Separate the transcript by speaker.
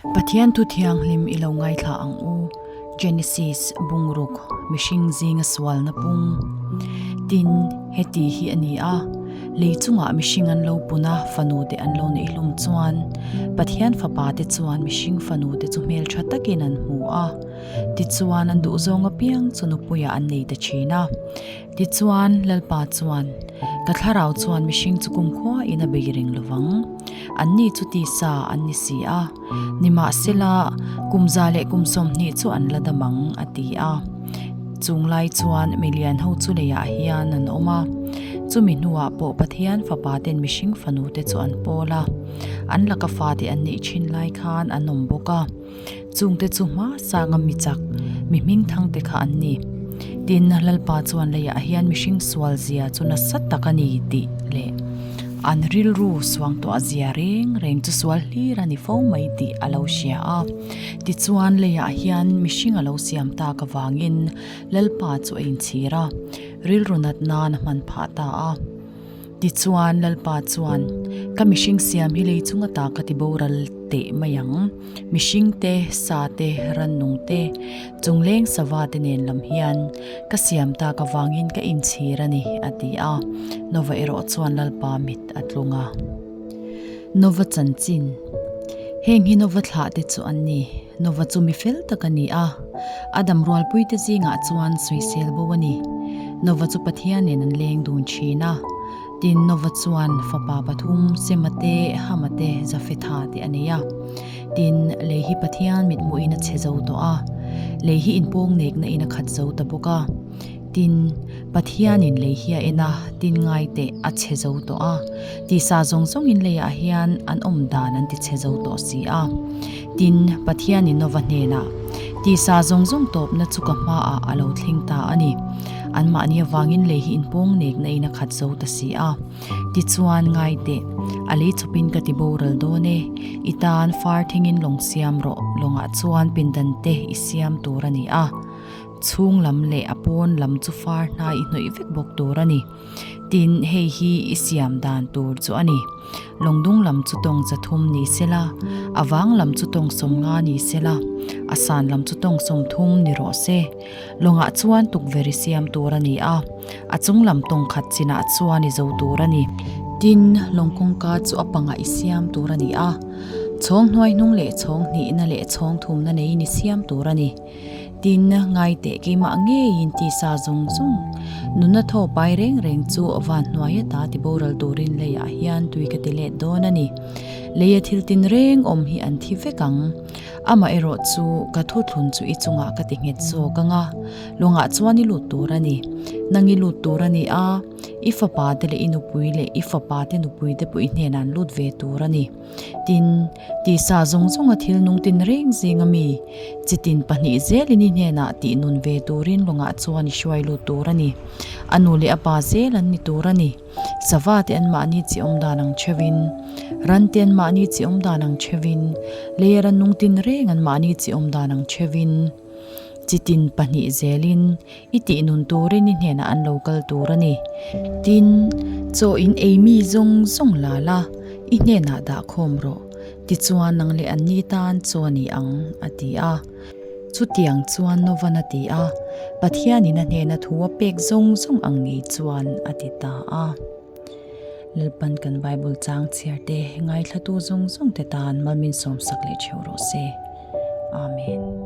Speaker 1: Pathian thu thianghlim i lo ngaithla ang u, Genesis bungruk mihring zinga sualna pung. Tin, heti hi a ni a, lei chungah mihring an lo pun a, fanu te an lo neih hlum chuan Pathian fapa te chuan mihring fanu te chu hmeltha takin an hmu a. Tichuan an duhzawng apiang chu nupuiah an nei ta thin a. Tichuan, Lalpa chuan, Ka thlarau chuan mihring chu kumkhua in a bei reng lo vang. Anni chu tisa an ni si a. Nimahsela, kum za leh kum 20 chu an la dam ang, a ti a. Chung lai chuan milian ho chu leiah hian an awm a. Chumi hnuah pawh Pathian fapa ten mihring fanu te chu an pawl a. An laka fate an neih thin lai khan an awm bawk a. Chungte chu hma sanga mi chak, mi hming thangte kha an ni. Tin, Lalpa chuan leiah hian mihring sual zia chu nasa tak a ni tih leh an rilru suangtuah zia reng reng chu sual hlir a ni fo mai tih a lo hria a. Tichuan, leiah hian mihring a lo siam tak avangin Lalpa chu a inchhir a, rilru nat nan a hman phah ta a. Tichuan, Lalpa chuan, Ka mihring siam hi lei chunga ta ka ti boral teh mai ang. Mihring te, sa te, rannung te, chungleng sava te nen lam hian ka siam tak avangin ka inchhir a ni, a ti a. Nova erawh chuan Lalpa mit a tlung a. Nova chanchin Heng hi Nova thlah te chu an ni. Nova chu mi fel tak a ni a, a dam rualpuite zingah chuan sawisel bo a ni. Nova chu Pathian nen an leng dun thin a. Tin, Nova chuan fapa pathum, Sema te, Hama te, Jafetha te a nei a. Tin, lei hi Pathian mithmuhin a chhe zo tawh a, lei hi inpawng nekna in a khat zo ta bawk a. Tin, Pathianin lei hi a en a, tin ngai teh a chhe zo tawh a, tisa zawng zawngin leiah hian an awm dan an ti chhe zo tawh si a. Tin, Pathianin Nova hnenah, Tisa zawng zawng tawpna chu ka hmaah a lo thleng ta a ni. Anmahni avangin lei hi inpawng nekna in a khat zo ta si a. Tichuan, ngai teh, a lei chawpin ka ti boral dawn e. I tan far thingin lawng siam rawh, lawngah chuan pindan te i siam tur a ni a. Chhung lam leh a pawn lam chu far hnai i hnawih vek bawk tur a ni. Tin, hei hi i siam dan tur chu a ni. Lawngdung lam chu tawng 300 ni sela, a vang lam chu tawng 50 ni sela, a san lam chu tawng 30 ni rawh se. Lawngah chuan tukverh i siam tur a ni a, a chung lam tawng khat chinah chuan i zo tur a ni. Tin, lawng kawngka chu a pangah i siam tur a ni a, chhawng hnuai hnung leh chhawng hnihna leh chhawng thumna neiin i siam tur a ni. Tin, ngai teh keimah ngeiin tisa zawng zawng, nunna thaw pai reng reng chu van hnuai ata ti boral turin leiah hian tui ka ti let dawn a ni. Leia thil tin reng awm hi an thi vek ang. Amah erawh chu ka thuthlun chu i chungah ka ti nghet zawk ang a, lawngah chuan i lut tur a ni. Nang i lut tur a ni a, i fapa te leh i nupui leh i fapa te nupui te pawh i hnenah an lut ve tur a ni. Tin, tisa zawng zawnga thil nung tin reng zinga mi, chi tin pahnih zelin i hnenah tih nun ve turin lawngah chuan i hruai lut tur a ni. A nu leh a pa zel an ni tur a ni. Sava te anmahni chi awm dan ang theuhin, ran te anmahni chi awm dan ang theuhin, leia ran nung tin reng anmahni chi awm dan ang theuhin, chi tin pahnih zelin i tih nun turin i hnenah an lo kal tur a ni. Tin, chaw in ei mi zawng zawng la la, i hnenah dah khawm rawh, tichuan nang leh anni tan chaw a ni ang, a ti a. Chutiang chuan Novan a ti a, Pathianin a hnena thu a pek zawng zawng ang ngei chuan a ti ta a. Lalpan kan Bible chang chhiar te, ngaithlatu zawng zawng te tan malmin sawmsak leh theuh rawh se. Amen.